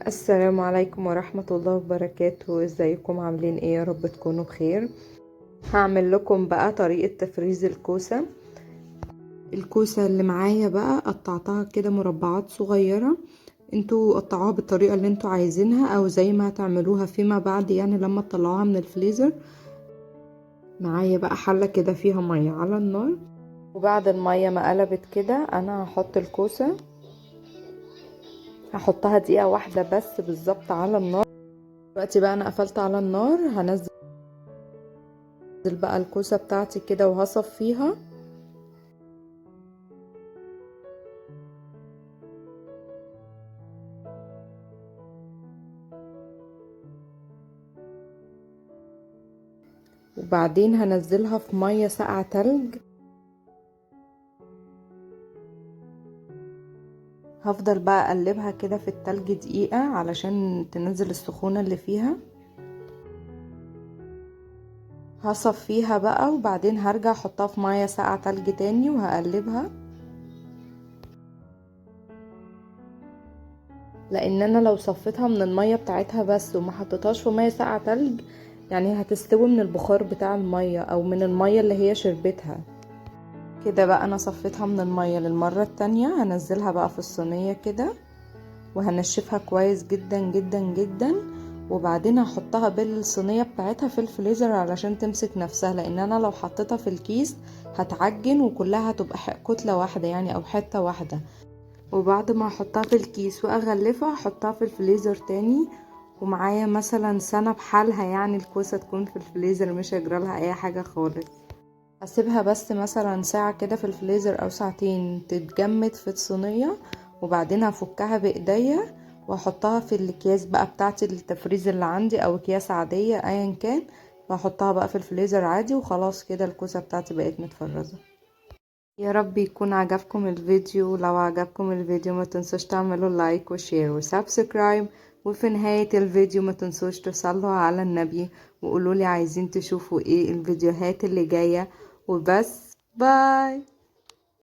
السلام عليكم ورحمة الله وبركاته. ازيكم عاملين ايه؟ يا رب تكونوا بخير. هعمل لكم بقى طريقة تفريز الكوسة. الكوسة اللي معايا بقى قطعتها كده مربعات صغيرة، انتوا قطعوها بالطريقة اللي انتوا عايزينها او زي ما هتعملوها فيما بعد، يعني لما تطلعوها من الفريزر. معايا بقى حلة كده فيها مية على النار، وبعد المية ما قلبت كده انا هحط الكوسة، هحطها دقيقة واحدة بس بالظبط على النار. دلوقتي بقى انا قفلت على النار، هنزل بقى الكوسة بتاعتي كده وهصفيها. وبعدين هنزلها في مية ساقعة تلج. هفضل بقى اقلبها كده في التلج دقيقة علشان تنزل السخونة اللي فيها. هصفيها بقى وبعدين هرجع احطها في مية ساقعة تلج تاني وهقلبها، لان انا لو صفيتها من المية بتاعتها بس وما حطيتهاش في مية ساقعة تلج يعني هتستوي من البخار بتاع المية او من المية اللي هي شربتها. كده بقى انا صفيتها من المية للمرة التانية، هنزلها بقى في الصينية كده وهنشفها كويس جدا جدا جدا، وبعدين هحطها بالصينية بتاعتها في الفريزر علشان تمسك نفسها، لان انا لو حطيتها في الكيس هتعجن وكلها هتبقى كتلة واحدة يعني او حتة واحدة. وبعد ما احطها في الكيس واغلفها هحطها في الفريزر تاني، ومعايا مثلا سنة بحالها، يعني الكوسة تكون في الفريزر مش هيجرالها اي حاجة خالص. هسيبها بس مثلا ساعة كده في الفريزر او ساعتين تتجمد في الصينية، وبعدين هفكها بايديا واحطها في الاكياس بقى بتاعتي التفريز اللي عندي او اكياس عادية ايا كان، واحطها بقى في الفريزر عادي. وخلاص كده الكوسة بتاعتي بقت متفرزة. يا رب يكون عجبكم الفيديو، لو عجبكم الفيديو ما تنسوش تعملوا like و share و subscribe، وفي نهاية الفيديو ما تنسوش تصلوا على النبي وقولوا لي عايزين تشوفوا ايه الفيديوهات اللي جاية. وبس، bye.